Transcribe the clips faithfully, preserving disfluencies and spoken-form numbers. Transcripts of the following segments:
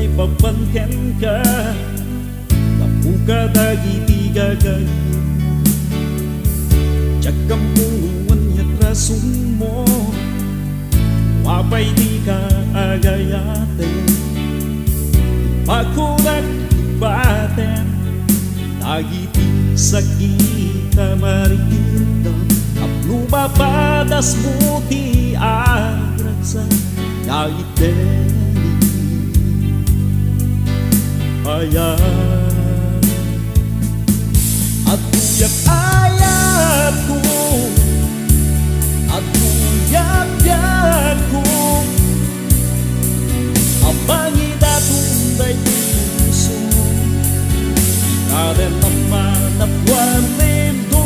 Ipapan kenka, gapu kadagiti gagayyem. Diak ammo no ania ti rasonmo, apay dika agayaten. Ipakunak ipatem dagiti sakit a marikitdam, tapno mapadasmo ti agragsak nga itdeni. Ayat, adtoyak ayatko, adtoyak biagko. Apay nga idaton daytoy puso, ikaden a manapuan limdo,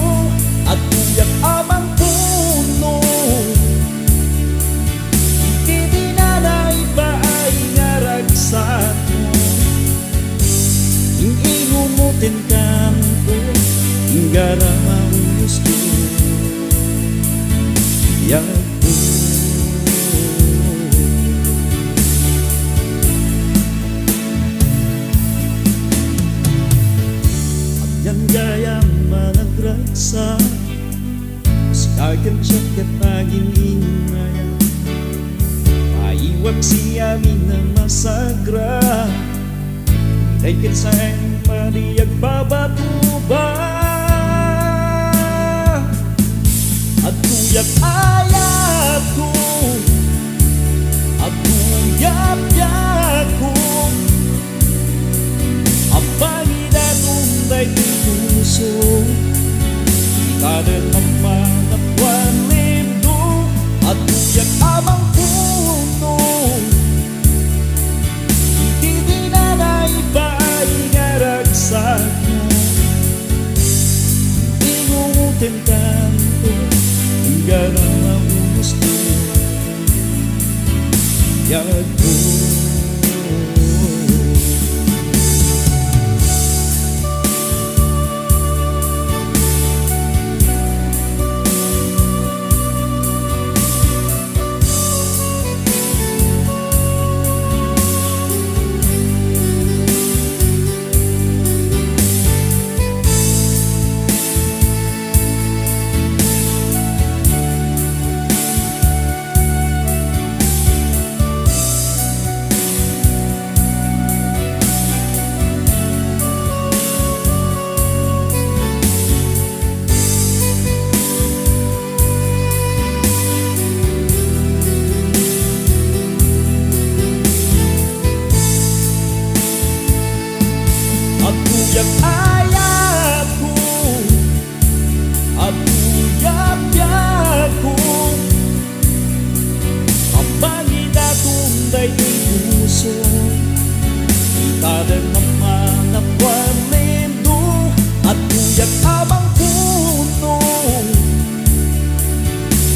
adtoyak a mangpuno iti dinanay paay nga ragsakmo. Ing-ingomo ti enkanto, inggana mauyos ti biagko. Anian gayam a nagragsak, sika ken siak ket agin-ingayan. Paiwak siamin a masagra, tay ken saem a di agpabatuba. Adtoyak ayatko, adtoyak biagko. Apay nga idaton daytoy puso, ikaden a manapuan limdo, adtoyak a mangpuno iti dinanay paay nga ragsakmo. Ingomo ti enkanto, inggana mauyos ti biagko. Adtoyak ayatko, adtoyak biagko. Apay nga idaton daytoy puso, ikaden a manapuan limdo, adtoyak a mangpuno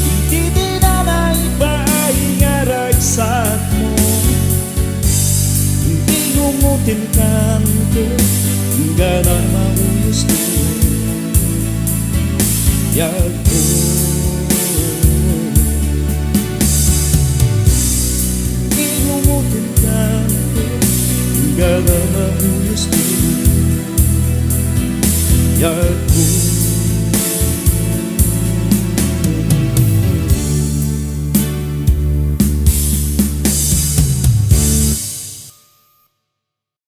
iti dinanay paay nga ragsakmo. Ingomo ti enkanto, inggana mauyos ti biagko. Ingomo ti enkanto, inggana mauyos ti biagko.